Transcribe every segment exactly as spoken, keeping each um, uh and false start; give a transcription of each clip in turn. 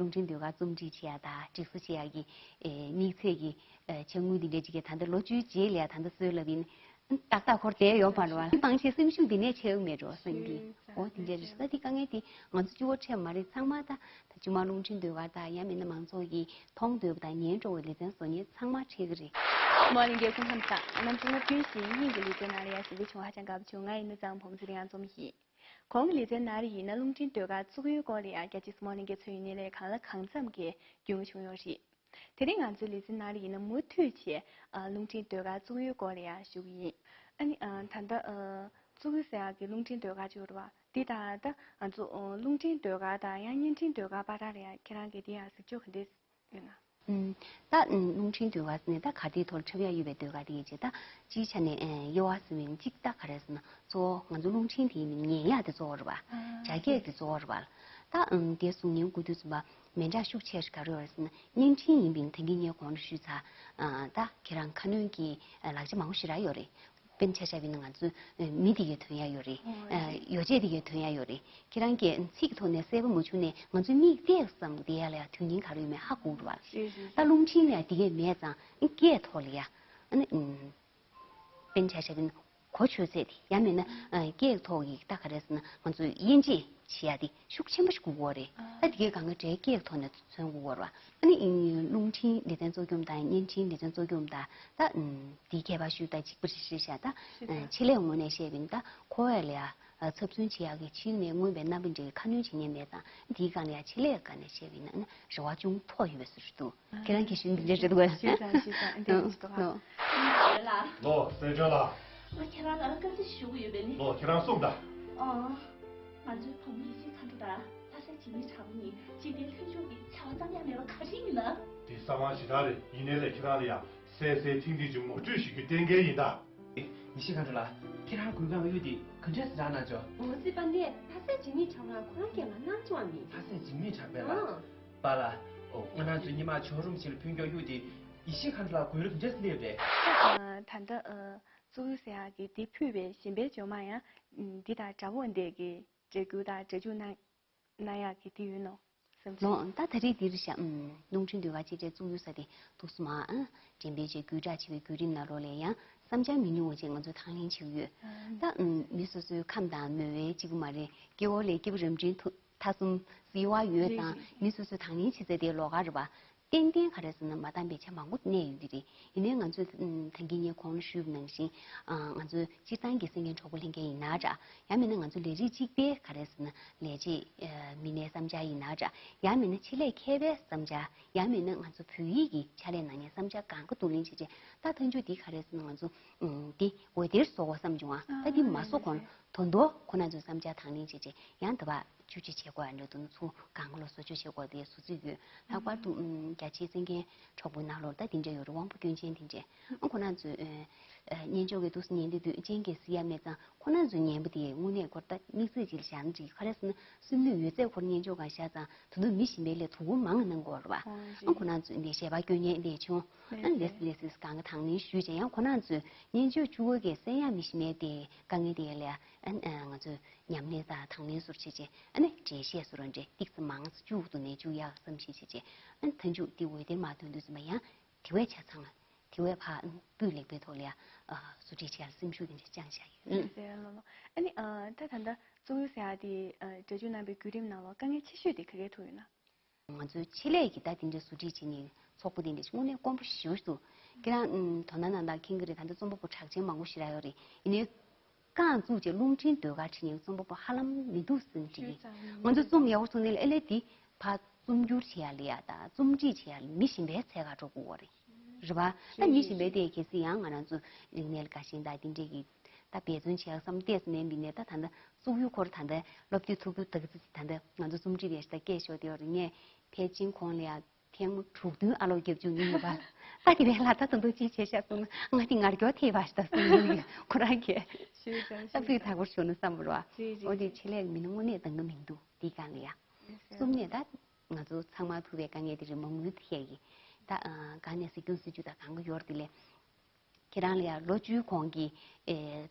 རླུང་འཕྲིན་ཟློས་གར་རྩོམ་སྒྲིག་བྱེད་ཡ་དང་སྒྲིག་བཟོ་བྱེད་ཡ་གི་ཨེ་དམིགས་ཚད་ཀྱི་ཨེ་ཕྱག་དངུལ་འདི་འདྲ་ཅིག་གི་ད་ལྟ་ལོ་བཅུའི་རྗེས་ལ་ཡ་ད་ལྟ་གསོལ་ལབ་ཡིན། ཏག་ཏག་འཁོར་བསྡད་ཡོད་མ་རེད་བ། སྤང་བྱའི་སེམས་ཤུགས་འདི་ནས་ཆེ་མེད་འགྲོ་བསམ་གི། འོ་དེ་འདྲ་རེད། ད་འདི་དཀའ་ངལ་འདི་ང་ཚོ་གཅིག་པོ་འཕྲད་མ་རེད། ཚང་མ་ད་ད་ཅི་མ་རླུང་འཕྲིན་ཟློས་གར་དང་ཡང་མིན་ན་མང་ཚོགས་ཀྱིས་མཐོང་འདོད་པ་དང་ཉན་འགྲོ་བའི་ལེ་ཚན་བཟོ་མཁན་ཚང་མ་འཕྲད་གི་རེད། སྨོན་ལྷན་རྒྱས་སྐུ་ཁམས་བཟང་། གནམ་གཤིས་སྔོ་སྐྱོན་ཞིང་དབྱིངས་ཀྱི་ལེ་ཚན་ནང་ལ་ཡང་གཟིགས་འབུལ་བྱུང་ཧ་ཅང་དགའ་པོ་བྱུང་། ང་ཡིན་ན་གཙང་བུམ་ཚེ་རིང་ཨ་འཛོམས་ཡིན། གོང་གི་ལེ་ཚན་ནང་ལ་ཡིན་ན་རླུང་འཕྲིན་ཟློས་གར་བཙུགས་ཡུལ་སྐོར་ལ་ཡང་རྒྱ་ཆེ་སྨོན་ལྷན་རྒྱས་ཚོས་ཡིན་ནའི་ལས་གང་ལ་གང་འཚམ་གྱི་རྒྱུས་མངའ་བྱུང་ཡོད་རེད། དེ་རིང་ང་ཚོའི་ལེ་ཚན་ནང་ལ་ཡིན་ན་མུ་མཐུད་བྱས་ཨ་རླུང་འཕྲིན་ཟློས་གར་བཙུགས་ཡུལ་སྐོར་ལ་ཡང་ཞུ་གི་ཡིན། ཨ་ནི་ཨ་ད་ལྟ་ཨ་བཙུགས་ཡུལ་ཟེར་ཡག་གི་རླུང་འཕྲིན་ཟློས་གར་ཅིག་ཡོད་རེད་བ། འདི་ད་ལྟ་ང་ཚོ་ཨ་རླུང་འཕྲིན་ཟློས་གར་དང་ཡང་བརྙན་འཕྲིན་ཟློས་གར་བར་ལ་ཡང་ཁྱེད་རང་གིས་འདི་ཡང་གཟིགས་ཕྱོགས་ག་འདྲས་ཡོད་ན། ཨུམ། ད་ཨུམ་རླུང་འཕྲིན་ཟློས་གར་ཟེར་ནས་ད་ག་དེའི་ཐོག་ལ་འཁྲབ་ཡ་ཡོད་པའི་ཟློས་གར་དེ་ཡིན་ཅེ། ད་སྤྱིའི་ཆ་ནས་ཨེ་དབྱེ་བ་ཟེར་བ་ཡིན་གཅིག་ད་ག་རེ་ཟེར་ན་གཙོ་བོ་ང་ཚོ་རླུང་འཕྲིན་དེ་ཡིན་ཉན་ཡ་དེ་གཙོ་བོ་རེད་བ། ཨ་སྦྱར་སྐད་དེ་གཙོ་བོ་རེད་བ། ད་ཨུམ་དེ་གསུང་ཉན་དགོས་དུས་ཙམ་པ་མི་འདྲ་ཤུགས་ཆེ་ཞིག་ག་རེ་ཡོད་རེད་ཟེར་ན་བརྙན་འཕྲིན་ཡིན་པའི་ད་གིན་ངས་གོང་ལ་ཞུས་ཚར། ཨ་ད་ཁྱེད་རང་ཁ་སྣོན་གྱི་ཨ་ལག་ཆ་མང་པོ་ཞེ་དྲག་ཡོད་རེད། དཔེར་ན་ཆ་བཞག་པ་ཡིན་ན་ང་ཚོའི་ཨ་མི་དེ་གའི་ཐོན་ཡ་ཡོད་རེད། ཨ་ཡོ་བྱད་དེ་གའི་ཐོན་ཡ་ཡོད་རེད། ཁྱེད་རང་གིས་ཚིག་གི་ཐོག་ནས་གསལ་པོ་མ་བྱུང་ནས་ང་ཚོའི་མིག་བལྟས་ཙམ་དེ་ཡ་ལ་ཡ་དོན་སྙིང་ག་རེ་ཡོད་མེད་ཧ་གོ་གི་རེད་བ། ད་རླུང་འཕྲིན་ལ་ཡ་དེ་གའི་མེད་ཙང་སྐད་ཐོག་ལ་ཡ་ཨ་ནི་ཨུམ། དཔེར་ན་ཆ་བཞག་པ་ཡིན་ན་གོ་ཆོད་ཚད་དེ་ཡང་མིན་ན་ཨ་སྐད་ཐོག་གི་ད་ག་རེ་ཟེར་ན་ང་ཚོས་དབྱེ་འབྱེད་བྱེད་ཡ་དེ་ཤུགས་ཆེན་པོ་ཞིག་དགོས་ཀྱི་རེད། ད་དེ་གའི་སྒང་ག་སྒྲའི་སྐད་ཐོག་ནས་མཚོན་དགོས་ཀྱི་རེད་བ། ཨ་ནི་རླུང་འཕྲིན་ལེ་ཚན་གཙོ་སྐྱོང་དང་བརྙན་འཕྲིན་ལེ་ཚན་གཙོ་སྐྱོང་དང་ད་དེའི་ཁྱད་པར་ཞུས་ད་གཅིག་པ་རེད་ཤག་ད་ཆེད་ལས་ངོས་ནས་བཤད་པ་ཡིན་ད་ཁོ་བས་ལ་ཡ་ཚབ་མཚོན་བྱེད་ཡག་གི་ཕྱི་ནས་མངོན་པའི་རྣམ་པ་འདྲའི་ཁ་སྣོན་བྱེད་མཁན་མེད་ཙང་དེའི་སྒང་ལ་ཡ་ཆེད་ལས་སྒང་ནས་བཤད་པ་ཡིན་ན་ཨ་ནི་རེ་བ་ཅུང་མཐོ་ཡོད་པའི་བཟོ་ཞིག་འདུག་ཁྱེད་རང་གི་ཞུ་འདི་འདྲ་རེད་འདུག་གས། ཞུས་ཙང་ཞུས་ཙང་འདི་འདྲ་ཞིག་འདུག་ག་ལོ་སེང་ལྕམ་ལགས། ང་ཁྱེད་རང་ལ་བཀའ་འདྲི་ཞུ་གི་ཡོད་པས་ནི། ལོ་ཁྱེད་རང་གསུངས་དང་། ཨ། ང་ཚོའི་བུ་མོ་ཡེ་ཤེས་མཁའ་འགྲོ་དང་ལྷ་སའི་འཇིགས་མེད་དྲག་པོ་གཉིས་འཇིག་རྟེན་ལྷོད་ཕྱོགས་ཀྱི་བྱ་བ་ཙམ་ཡང་མེད་པ་ག་རེ་ཡིན་ན། འདི་གསང་བ་ཞེ་དྲག་རེད། ཡིན་ནའི་ལས་ཁྱེད་རང་ལ་ཡང་གསལ་གསལ་ཐིང་ཐིང་ཅིག་ངོ་སྤྲོད་ཞུ་རྒྱུ་གཏན་འཁེལ་ཡིན་ད། ཡེ་ཤེས་མཁའ་འགྲོ་ལགས། ཁྱེད་རང་གོས་གོན་གཡུག་དེ་ག་འདྲས་སེ་རག་གནང་ཆོག་ངོ་ཚ་པ་ནས་ལྷ་སའི་འཇིགས་མེད་དྲག་པོ་ལ་ཁོ་རང་སྐད་ལ་སྣང་ཆུང་བ་མིན། ལྷ་སའི་འཇིགས་མེད་དྲག་པོ་ལ། ཨང་། པཱ་ལགས། ཨོ་ང་རང་ཚོའི་སྔོན་མ་ཇོ་རུམ་ཞིག་ལ་ཕུན་ཀྱོག་གཡུག་དེ་ཡེ་ཤེས་མཁའ་འགྲོ་ལགས་གོས་རུ་ག་འདྲས་སེ་སླེབས་རེད། ཨ། ད་ལྟ་ཨ་གཙུག་ལག་ཟེར་ཡག་གི་དེ་ཕུད་པའི་གཞན་པའི་ཇོ་མ་ཡང་འདི་དང་འདྲ་བོ་འདྲ་གི་འདྲ་རྒྱུ་དང་འདྲ་རྒྱུ་ན། ན་ཡག་གི་དེ་ཡོད་ནོ། སེམས་ལོ། ད་ད་རེས་འདིར་བཞག་ཨུམ། རླུང་འཕྲིན་ཟློས་གར་གཅིག་སྒྲིལ་བཙུགས་ཡུལ་ས་དེ་འདུག་སེ་མ་ཨ། འགྲེམས་སྤེལ་བྱས་བརྒྱུད་བསྒྲགས་བྱེད་པའི་བརྒྱུད་རིམ་ནང་ལོགས་ལ་ཡང་བསམ་འཆར་མི་ཉུང་བ་ཅིག་ང་ཚོས་དང་ལེན་བྱེད་ཀྱི་ཡོད། ཨ། ད་ཨུམ། མི་སོ་སོའི་ཁམས་དང་མོས་པ་གཅིག་པུ་མ་རེད། སྐྱེ་བོ་ལས་སྐྱེས་བུ་རབ་འབྲིང་ཐུ་ཐ་གསུམ་གཡོ་བ་ཡོད་ཙང་མི་སོ་སོའི་དང་ལེན་བྱེད་ས་དེ་ལོགས་ཀ་རེད་པ། ཏན་ཏན་ག་རེ་ཟེར་ན་མ་འདང་བའི་ཆ་མང་པོ་གནས་ཡོད་ཀྱི་རེད། ཡིན་ནའི་ང་ཚོས་ད་གིན་ངས་གོང་ལ་ཞུས་པ་ནང་བཞིན་ང་ཚོའི་སྤྱིར་བཏང་གི་གསན་མཁན་གྲོགས་པོ་ལྷན་རྒྱས་ཡིན་ན་འདྲ། ཡང་མིན་ན་ང་ཚོ་ལས་རིགས་གཅིག་པའི་ག་རེ་ཟེར་ན་ལས་བྱེད་མི་སྣའི་བསམ་འཆར་ཡིན་ན་འདྲ། ཡང་མིན་ན་ཆེད་ལས་མཁས་པའི་བསམ་འཆར། ཡང་མིན་ན་ང་ཚོ་བོད་ཡིག་གི་ཕྱག་ལས་གནང་མཁན་བསམ་འཆར་གང་ག་བསྡུ་ལེན་བྱས་རྗེས་ད་མཐའ་མཇུག་འདི་ག་རེ་ཟེར་ན་ང་ཚོ་འདི་འོད་སྡེར་བཟོ་དགོས་བསམ་བྱུང་ཨ། ད་འདི་མ་བཟོ་གོང་ད་དུང་ཁོ་རང་ཚོའི་བསམ་འཆར་དང་ལེན་བྱས་རྗེས་ཡང་འདི་བ། བཅུ་གཅིག་བྱེད་དགོས་ཡ་འདྲ་འདུག་ཚུར་གང་ག་ལོ་བཟོ་བཅོས་བྱེད་དགོས་དེ་བཟོ་རྩིས་ཡོད། ལྷག་པར་དུ་ཨུམ། རྒྱ་ཆེའི་གསན་མཁན་གྲོགས་པོའི་ནང་ལོགས་ད་དེ་འདྲ་ཡོད་རེད། དབང་པོ་སྐྱོན་ཅན་དེ་འདྲ། ཨ་ཁོ་རང་ཚོས་ཨ། ཨ། སྙན་ཅོག་གི་འདུག་སེ་ཉན་དེ་དུས་སྤྱན་གྱིས་གཟིགས་ཡ་མེད་ཙང་ཁོ་རང་ཚོའི་ཉན་པ་དེ་དངོས་གནས་ཁོ་ད་དམིགས་བརྩེ་ཅིག་བཞག་ན་འགྲིག་ག་རེ་ཟེར་ན་སེམས་ནུས་ཡོད་ཚད་ཁོར་སྙན་ཅོག་སྒང་བཞག་ཙང་ད་དུང་མི་གཞན་པའི་ལས་དོ་དགོང་མང་གནང་དགོས་རེད་པ། ཨ་ཁོ་རང་ཚོས་འདི་ཞལ་པར་སྐྱོན་མཁན་དེ་བྱུང་། ཨ་ལས་སི་ལས་སི་གང་ག་དང་ལེན་ཞུས་བྱས་ཡང་ཁོ་རང་ཚོས་སྙན་ཅོག་བཅུ་པ་གི་གསན་ཡ་མི་གཞན་པའི་དེ་དཀའ་ངལ་དེ་ལ་ཨ། ཨ། ང་ཚོས། ཉམས་ལེན་དང་དང་ལེན་ཟུར་བྱེད་ཅེས་ཨ་ནི་འགྲེལ་བཤད་ཟུར་འདྲེ་ཏིག་ཙམ་མང་ཙམ་བཅུག་འདུག་ནས་བཅུག་ཡག་བསམ་ཤེས་བྱེད་ཅེས་ཨ་ནི་མཐའ་མཇུག་འདི་འོད་སྡེར་མ་ཐོན་དུས་ཙམ་པ་ཡང་དེ་བས་ཆ་ཚང་དེ་བས་ཕར་སྤུས་ལེགས་པའི་ཐོག་ལ་ཡང་ཟུར་ཁྲིད་བྱེད་ཡག་སེམས་ཤུགས་དེ་འདྲ་བཅངས་བཞག་ཡོད། ཟེར་ལོ་ལོ། ཨ་ནི་ད་ད་ལྟ་གཙུག་ལག་ཟེར་ཡག་དེ་སྒྲ་སྒྱུར་གནང་པའི་བརྒྱུད་རིམ་ནང་ལོགས་དཀའ་ངལ་ཆེ་ཤོས་དེ་ག་གའི་ཐུག་ཡོད་ན། ང་ཚོའི་ཆེད་ལས་ཀྱི་ད་དེ་འདྲའི་ཟུར་ཁྲིད་བྱེད་མཁན་ཚོགས་པ་དེ་འདྲ་ཞིག་དངོས་གནས་དཀོན་པོ་ཞེ་པོ་ཞིག་འདུག་ཁྱེད་རང་དོ་སྣང་གནང་སྟངས་མཁྱེན་གྱི་རེད། ད་ལྟ་རྩོམ་པ་པོ་གྲགས་ཅན་མང་པོ་ཞེ་དྲག་ཡོད་རེད། ཡིན་ནའི་རྐང་བཙུགས་བྱས་རླུང་འཕྲིན་ཟློས་གར་བྱེད་མཁན་རྩོམ་པ་པོ་ཧ་ལམ་མི་འདུག་ཟེར་ན་འགྲིག་གི། ང་ཚོ་རྩོམ་ཡག་པོ་བྱུང་ནས་ཨེ་ལས་དེ་ཕར་རྩོམ་སྒྱུར་བྱེད་ཡ་ལ་ཡ་དང་རྩོམ་སྒྲིག་བྱེད་ཡ་ལ་མི་གཞན་པའི་འཚོལ་ག་འགྲོ་དགོས་པ་རེད། རེད་པ། ད་མི་གཞན་པའི་དེ་གལ་སྲིད་ཡང་ང་རང་ཚོ་རིག་གནས་ལ་དགའ་ཞེན་དང་དེ་འདྲས་ཀྱི་ད་འབད་བརྩོན་བྱེད་ཡག་བསམ་བློ་ཏོག་ཙམ་མེད་མི་ནས་ད་ད་ལྟ་བཙུགས་ཡུལ་ཁོ་ར་ད་ལྟ་སློབ་དུས་ཐུག་རྒྱུ་ད་གི་ཙི་ཙི་ད་ལྟ་ང་ཚོ་རྩོམ་སྒྲིག་པའི་ཞིག་ད་སྐད་ཤོར་དེ་བ་རེད། ངས་ཕལ་ཆེར་གོང་ལ་ཡ་ཐེངས་མ་དྲུག་བདུན་ཨ་ལོག་རྒྱབ་བཅུག་མྱོང་ཡོད་པ། ད་དེ་བས་ལྷག་ད་དུང་དུ་ཅི་བྱས་ཤག་གསུངས་ན་ང་དེ་ངར་སྐྱོ་ཐེབས་པ་ཞིག་ད་གསུངས་མྱོང་ཡོད་ཁོ་རང་གིས། ཞེས་བྱ་ད་ཞེས་སྤུས་དག་པོར་ཞུ་ན་བསམ་པ་རེད་བ། ཞེས་ཞེས་འོ་དེ་ཆེད་ལས་མི་སྣ་དངོས་གནས་འདང་གི་མི་འདུག་འདི་སྒང་ལ་ཡ། གསུམ་ནས་ད་ང་ཚོ་ཚང་མ་ཐུག་པའི་དཀའ་ངལ་དེ་རེད། མ་དངུལ་ཐད་ཀྱི་ད་ཨ་གང་ནས་སྲིད་སྐྱོང་སྲིད་ཇུས་དང་གང་ག་ཡོད་རེད། དེ་ལས་ཁྱེད་རང་ལ་ཡང་ལོ་བཅུའི་གོང་གི་ཨེ་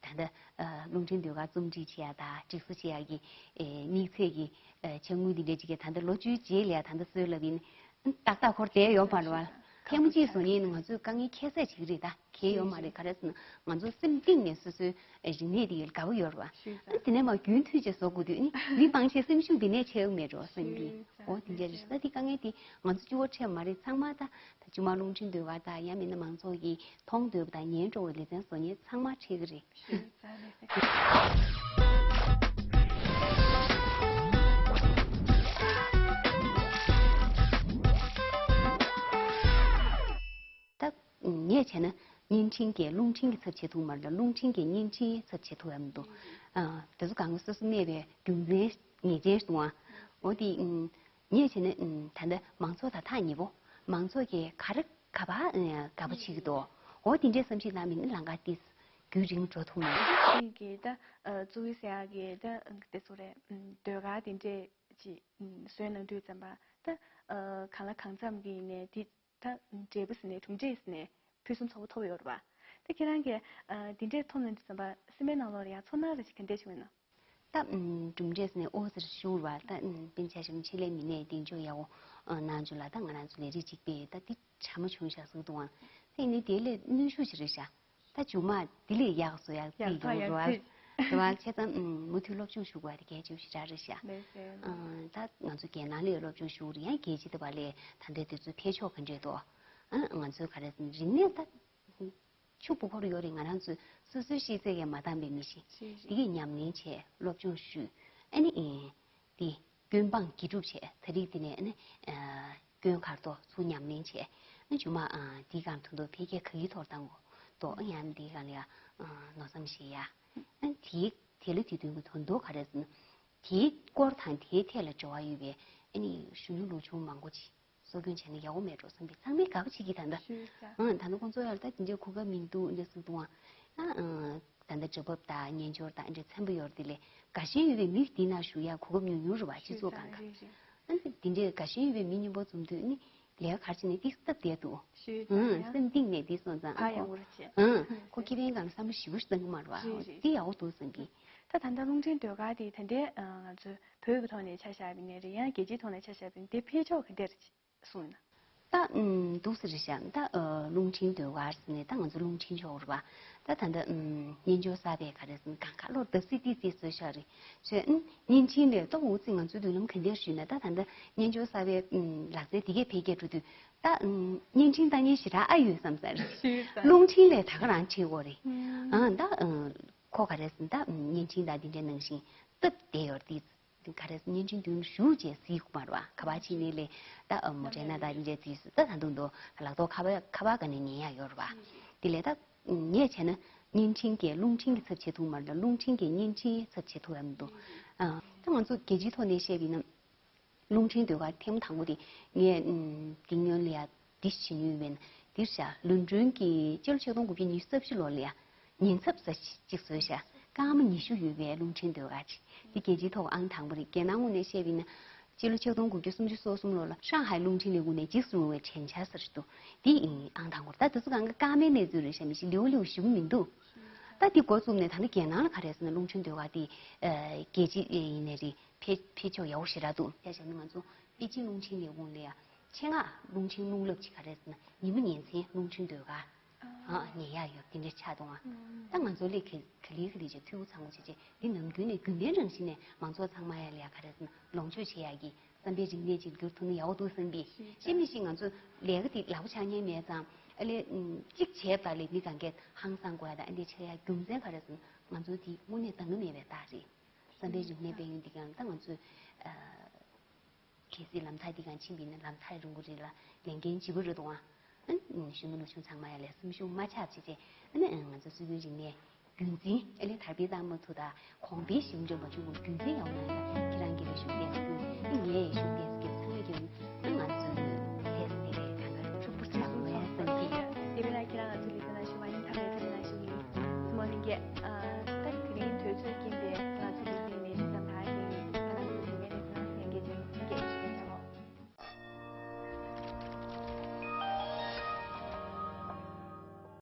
ད་ལྟ་ཨ་རླུང་འཕྲིན་ཟློས་གར་རྩོམ་སྒྲིག་བྱེད་ཡ་དང་སྒྲིག་བཟོ་བྱེད་ཡ་གི་ཨེ་དམིགས་ཚད་ཀྱི་ཨེ་ཕྱག་དངུལ་འདི་འདྲ་ཅིག་གི་ད་ལྟ་ལོ་བཅུའི་རྗེས་ལ་ཡ་ད་ལྟ་གསོལ་ལབ་ཡིན། ཏག་ཏག་འཁོར་བསྡད་ཡོད་མ་རེད་བ། ཐེངས་མ་གཅིག་བཟོ་མཁན་ནི་ང་ཚོས་དཀའ་ངལ་འཕྲད་ས་ཅིག་རེད་ད། གལ་ཡོད་མ་རེད། ག་རེ་ཟེར་ན་ང་ཚོ་སེམས་གཏིང་ནས་སོ་སོའི་རིག་གནས་དེ་ཡི་དགའ་པོ་ཡོད་རེད་བ། ཨ་དེ་ནས་མར་རྒྱུན་མཐུད་ཅིག་བཟོ་དགོས་དུས་ནི་མི་སྤང་བྱའི་སེམས་ཤུགས་དེ་ནས་ཆད་ཡོད་མེད་འགྲོ་བསམ་གི། ཨོ་དེ་འདྲ་རེད། ད་དེ་དཀའ་ངལ་དེ་ང་ཚོ་གཅིག་པོ་འཕྲད་མ་རེད། ཚང་མ་ད་ད་ཅུང་མ་རླུང་འཕྲིན་ཟློས་གར་དང་ཡང་མིན་ན་མང་ཚོགས་ཀྱིས་མཐོང་འདོད་པ་དང་ཉན་སྤྲོ་བའི་ལེ་ཚན་བཟོ་མཁན་ཚང་མ་འཕྲད་ཀྱི་རེད། ད་ངས་བྱས་ན་བརྙན་འཕྲིན་གྱིས་རླུང་འཕྲིན་གྱི་ཚབ་བྱེད་ཐུབ་མ་རེད་ལ། རླུང་འཕྲིན་གྱིས་བརྙན་འཕྲིན་ཚབ་བྱེད་ཐུབ་ཡ་མི་འདུག་ཨ་དེ་ཚོ་གང་ག་སོ་སོ་གནས་པའི་རྒྱུ་མཚན་ངེས་ཅན་ཞིག་འདུག་ཨ། འོ་དེ་ངས་བྱས་ན་ད་ལྟ་མང་ཚོགས་དང་ཐག་ཉེ་པོ། མང་ཚོགས་ཀྱིས་ག་རེ་ག་པར་དགའ་པོ་བྱེད་ཀྱི་འདུག་འོ་དེ་འདྲའི་བསམ་གཞིག་གནང་མིན་ལམ་ཁ་ཏིས་རྒྱུན་རིང་འགྲོ་ཐུབ་མ་རེད། ཅིག་གིས་ད་གཙོ་བོ་ཟེར་ཡག་གི་ད་དེ་ཚོ་རེད། ཟློས་གར་དེ་འདྲས་ཅིག་བཟོས་གནང་དུས་ཙམ་པ་ད་གང་ལ་གང་འཚམ་གྱི་ནས་དེ་ད་འབྲས་བུ་ཟེར་ནས་གྲུབ་འབྲས་ཟེར་ནས་ཕུན་སུམ་ཚོགས་པོ་ཐོབ་ཡོད་རེད་པ། ད་ཁྱེད་རང་གིས་འདི་འདྲས་ཐོབ་གནང་དུས་ཙམ་པ་སེམས་པའི་ནང་ལོགས་ལ་ཡང་ཚོར་སྣང་རེ་ཞིག་ག་འདྲས་བྱུང་ཡོད་ན། ད་གྲུབ་འབྲས་ཟེར་ནས་ཨོ་ཟེར་ཞུ་བ་ད་དཔེར་ན་ཆ་བཞག་ན་ཆེད་ལས་མི་སྣས་གདེང་འཇོག་ཡག་པོ་གནང་བྱུང་ལ། ད་ང་རང་ཚོ་ལས་རིགས་གཅིག་པས་ད་འདི་བྱ་མ་བྱུང་ཤག་ཟེར་གི་འདུག་ཨང་། ད་ཡིན་ནའི་དེ་ལས་གནོན་ཤུགས་ཅིག་རེད་ཤག་ད་མཇུག་མ་འདི་ལས་ཡག་བཟོ་ཡག་ཡག་ཐག་ཡག་རྩིས། དེ་བ་བྱས་ཙང་མུ་མཐུད་སློབ་སྦྱོང་ཞུ་དགོས་པ་དེ་གལ་ཆེ་ཤོས་ཞེ་དྲག་རེད་ཤག་ལགས་སོ། ད་ང་ཚོ་རྒྱལ་ནང་ལ་སློབ་སྦྱོང་ཞུ་རེད། ཡང་རྒྱལ་སྤྱི་དེ་བ་ལས་ད་ལྟའི་དུས་ཚོད་ཕེབས་ཕྱོགས་ག་འདྲས་འདུག་ཨ་ང་ཚོའི་ག་རེ་ཟེར་ན་རིག་གནས་ད་ཕྱུག་པོ་འཁོར་ཡོད་རེད། ང་རང་ཚོའི་སོ་སོའི་ཤེས་ཚད་ཀྱིས་མ་འདང་བའི་མི་ཞིག་རེད་རེད། དེ་གས་ཉམས་ལེན་བྱས། སློབ་སྦྱོང་ཞུས། ཨ་ནི་ཨེ་དེ་སྐྱོན་སྤང་དགེ་སྒྲུབ་བྱས། ཚན་རིག་དེ་ནས་ཨ་ནི་ཨ་སྐྱོན་གར་ཐོག་ཚུར་ཉམས་ལེན་བྱས། ཨ་ནི་མཇུག་མ་ཨ་དེའི་སྒང་དུ་འདུག་འཕེལ་རྒྱས་ག་གི་ཐོག་བཏང་དགོས་འདུག་ཨ་ཡང་དེའི་སྒང་ལ་ཡ་ཨ་མནོ་བསམ་བཞེས་ཡ། ཨ་ནི་དེའི་དེ་ལ་དེ་དོན་གྱི་དོན་དུ་ག་རེ་ཟེར་ན་དེའི་སྐོར་དང་དེའི་ཐད་ལ་འབྲེལ་བ་ཡོད་པའི་ཨ་ནི་གཞོན་ནུ་ལོ་ཆུང་མང་པོ་ཅིག་གསོ་སྐྱོང་བྱས་ན་ཡག་པོ་མེད་འགྲོ་བསམ་པའི་ཚང་མས་དགའ་པོ་བྱེད་ཀྱི་ད་ལྟ། ཞུས་ས། ཨང་ད་ལྟ་ཁོང་ཚོ་ཡར་ད་དེ་འདྲའི་གོ་སྐབས་མི་འདུག་འདྲ་ཟེར་འདུག་ཨང་། ཨ་ཨང་ད་ལྟ་འདྲ་བབ་དང་སྨྱན་སྦྱོར་དང་འདྲ་ཚན་པ་ཡོད་རེད། དེ་ལས་དགའ་ཞེན་ཡོད་པའི་མི་དེ་ན་ཞུགས་ཡ་གོ་སྐབས་ཉུང་ཉུང་རེད་བ་སྤྱི་ཚོགས་སྒང་ག་རེད་རེད། ཨ་ནི་དེ་འདྲའི་དགའ་ཞེན་ཡོད་པའི་མི་མཉམ་པོ་འཛོམས་དུས་ནི་ལས་ཀ་ག་རེ་བྱས་ནས་ཏིག་སྟབས་བདེ་འདུག་ཞུས་ཨང་ཡང་སེམས་གཏིང་ནས་དེ་སོང་ཙང་ཨ་ཁོ་ཡང་ངོ་རེ་བྱས། ཨང་ཁོ་ཁེ་ཕན་སྒང་ལ་བསམ་བློ་ཞེ་པོ་ཞིག་བཏང་གི་མ་རེད་བ། རེད་རེད། དེ་ཡག་པོ་འདུག་བསམ་གི། ད་ད་ལྟ་རླུང་འཕྲིན་ཟློས་གར་དེ་ད་ལྟའི་ང་ཚོའི་བོད་ཀྱི་ཐོག་ནས་ཆ་བཞག་པ་ཡིན་ནའི་རེད། ཡང་རྒྱལ་སྤྱིའི་ཐོག་ནས་ཆ་བཞག་པ་ཡིན་ནའི་དེ་འཕེལ་ཕྱོགས་ག་འདྲ་རེད་གསུངས་ཡོད་ན། ད་ཨུམ་འདུག་སེ་རེད་ཤག་ད་ཨ་རླུང་འཕྲིན་ཟློས་གར་ཟེར་ནས་ད་ང་ཚོ་རླུང་འཕྲིན་ཕྱོགས་རེད་པ། ད་ད་ལྟ་ཨུམ་སྨྱན་སྦྱོར་གསར་པའི་ག་རེ་ཟེར་ན་གང་ག་ལོར་བརྡབ་གསིག་ཏིག་ཏིག་བཟོས་ཤག་རེད། བྱས་ཨུམ་བརྙན་འཕྲིན་ལས་ཏོག་འུ་ཚོས་ང་ཚོའི་མདུན་ལམ་ག་འདྲ་ཞུས་ན། ད་ད་ལྟ་སྨྱན་སྦྱོར་གསར་པའི་ཨུམ་ལག་རྩལ་དེ་གས་འཕེལ་རྒྱས་འགྲོ་དུས་ད་ཨུམ་བརྙན་འཕྲིན་ལྟ་མཁན་ཞེ་དྲག་ཨ་ཡོད་བསམ་ས་རེད། ཞུས་ས། རླུང་འཕྲིན་ལས་ད་ག་རང་བྱེད་དགོས་རེད། ཨུམ་ཨ་ད་ཨུམ་ཁོ་ག་རེ་ཟེར་ན་ད་ཨུམ་བརྙན་འཕྲིན་དང་དེ་འདྲའི་ནང་བཞིན་སྟབས་བདེ་ཡོད་རེད། ག་རེ་བརྙན་འཕྲིན་མདུན་ཞུགས་བྱས་གཟིགས་དགོས་མ་རེད་བ། ག་པར་ཕྱིན་ནའི་ལས་ད་ཨ་མོ་ཊའི་ནང་ད་འདྲ་གཟིགས་སུ་ད་ད་དུང་དོ་ལག་ཐོག་ཁ་པར་ཁ་པར་སྒང་ནས་ཉན་ཡག་ཡོད་རེད་བ། དེ་ལས་ད་ངས་བྱས་ན་བརྙན་འཕྲིན་གྱིས་རླུང་འཕྲིན་གྱི་ཚབ་བྱེད་ཐུབ་མ་རེད་ལ། རླུང་འཕྲིན་གྱིས་བརྙན་འཕྲིན་ཚབ་བྱེད་ཐུབ་ཡ་མི་འདུག་ཨ་ད་ང་ཚོ་རྒྱལ་སྤྱིའི་ཐོག་ནས་བཤད་པ་ཡིན་ན། རླུང་འཕྲིན་ཟློས་གར་ཐེངས་མ་དང་པོ་དེ་ངས་ཨམ་འདི་སྔོན་ལ་ཡ་འདི་བྱེད་མྱོང་ཡོད་པས་ན། འདིར་བཞག་ལོན་ཌོན་གྱི་སྤྱི་ལོ་ཆིག་སྟོང་དགུ་བརྒྱ་ཉི་ཤུ་རྩ་བཞི་ལོ་ལ་ཡ་ཉེན་ཚབས་ས་ཅིག་བཟོས་ཤག་སྐར་མ་ཉི་ཤུ་ཡོད་པའི་རླུང་འཕྲིན་ཟློས་གར་ཅིག་འདི་རྒྱལ་སྤྱིའི་ཐོག་ཨང་དང་པོ་རེད། རྒྱལ་ནང་ངོས་ནས་བཤད་པ་ཡིན་ན། སྤྱི་ལོ་ཆིག་སྟོང་དགུ་བརྒྱ་སུམ་ཅུ་སོ་གསུམ་ལོ་ལ་ཧྲང་ཧའེ་རླུང་འཕྲིན་ལས་ཁུངས་ནས་འཇིགས་སུ་རུང་བའི་དྲན་འཆར་ཟེར་འདུག་འདི་ཨང་དང་པོ་རེད། ད་དེ་ཚོ་གང་ག་སྐར་མའི་གནས་ཚུལ་རེད་ཤག་མི་ཤེས། ལེའུ་ལེའུ་ཞིག་མི་འདུག་ད་འདི་འགོ་བཙུགས་ནས་ད་ནི་རྒྱལ་ནང་ལ་ག་རེ་ཟེར་ན་རླུང་འཕྲིན་ཟློས་གར་འདི་རྒྱལ་སྤྱི་ཡིན་ནའི་རེད། འཕེལ་འཕེལ་ཕྱོགས་ཡག་པོ་ཞེ་དྲག་འདུག་ཆ་བཞག་ན་ང་ཚོ་པེ་ཅིང་རླུང་འཕྲིན་ལས་ཁུངས་ལ་ཡ་ཆེད་མངགས་རླུང་འཕྲིན་རླུང་རླབས་ཅིག་ག་རེ་ཟེར་ན་ཉིན་མོ་ཉིན་མཚན་རླུང་འཕྲིན་ཟློས་གར་ཨ་ཉན་ཡག་ཡོད་དེ་འདྲ་ཆགས་འདུག་ཨ། ད་ང་ཚོ་ལས་ག་ག་ལེ་ག་ལེ་བྱས་འཐུས་སྒོ་ཚང་པོ་བྱས་བྱས་འདི་ནམ་རྒྱུན་ནས་རྒྱུན་ལྡན་རང་བཞིན་ནས་མང་ཚོགས་ཚང་མ་ཡ་ལ་ཡ་ག་རེ་ཟེར་ན་ལོངས་སྤྱོད་བྱེད་ཡག་གི་བསམ་པའི་རིག་གནས་ཅིག་འགྱུར་ཐུབ་ན་ཡག་པོ་འདུག་བསམ་པས། ཤེས་མི་ཤེས་ང་ཚོ་ལས་ཀ་དེ་ལག་པ་འཆང་མཁན་མེད་ཙང་ཨ་ལས་གཅིག་བྱས་པ་ལས་མི་གང་གས་ཧང་སང་དགོས་ཡ་ད་ཨ་འདྲ་ཆགས་ཡ་རྒྱུ་མཚན་ག་རེ་ཟེར་ན་ང་ཚོ་དེ་དངོས་གནས་འདང་གི་མེད་པའི་རྟགས་རེད། བསམ་པའི་རིག་གནས་སྤེལ་ཡུན་འདི་གང་ད་ང་ཚོས་གལ་སྲིད་ལམ་ཐག་འདི་གང་ཕྱིན་པ་ཡིན་ན་ལམ་ཐག་རིང་པོ་རེད་ལ་ལས་འགན་ལྗིད་པོ་རེད་འདུག་ཨ། གཞོན་ནུ་ལོ་ཆུང་ཚང་མ་ཡ་ལས་སེམས་ཤུགས་མ་ཆག་བྱས་བྱས་ཨ་ནི་ང་ཚོ་སྲོལ་རྒྱུན་རིག་གནས་རྒྱུན་འཛིན་ཨ་ནི་དར་སྤེལ་བཏང་མ་ཐུབ་ད་གོང་འཕེལ་ཞིག་འགྲོ་མ་བྱུང་བར་རྒྱུན་འཛིན་ཡོང་ན་ཡ་ཁྱེད་རང་གི་ལས་ཞུགས་ཏེ་ཨ་ནི་ངས་ཞུགས་ཏེ་ཚང་མས་ཀྱང་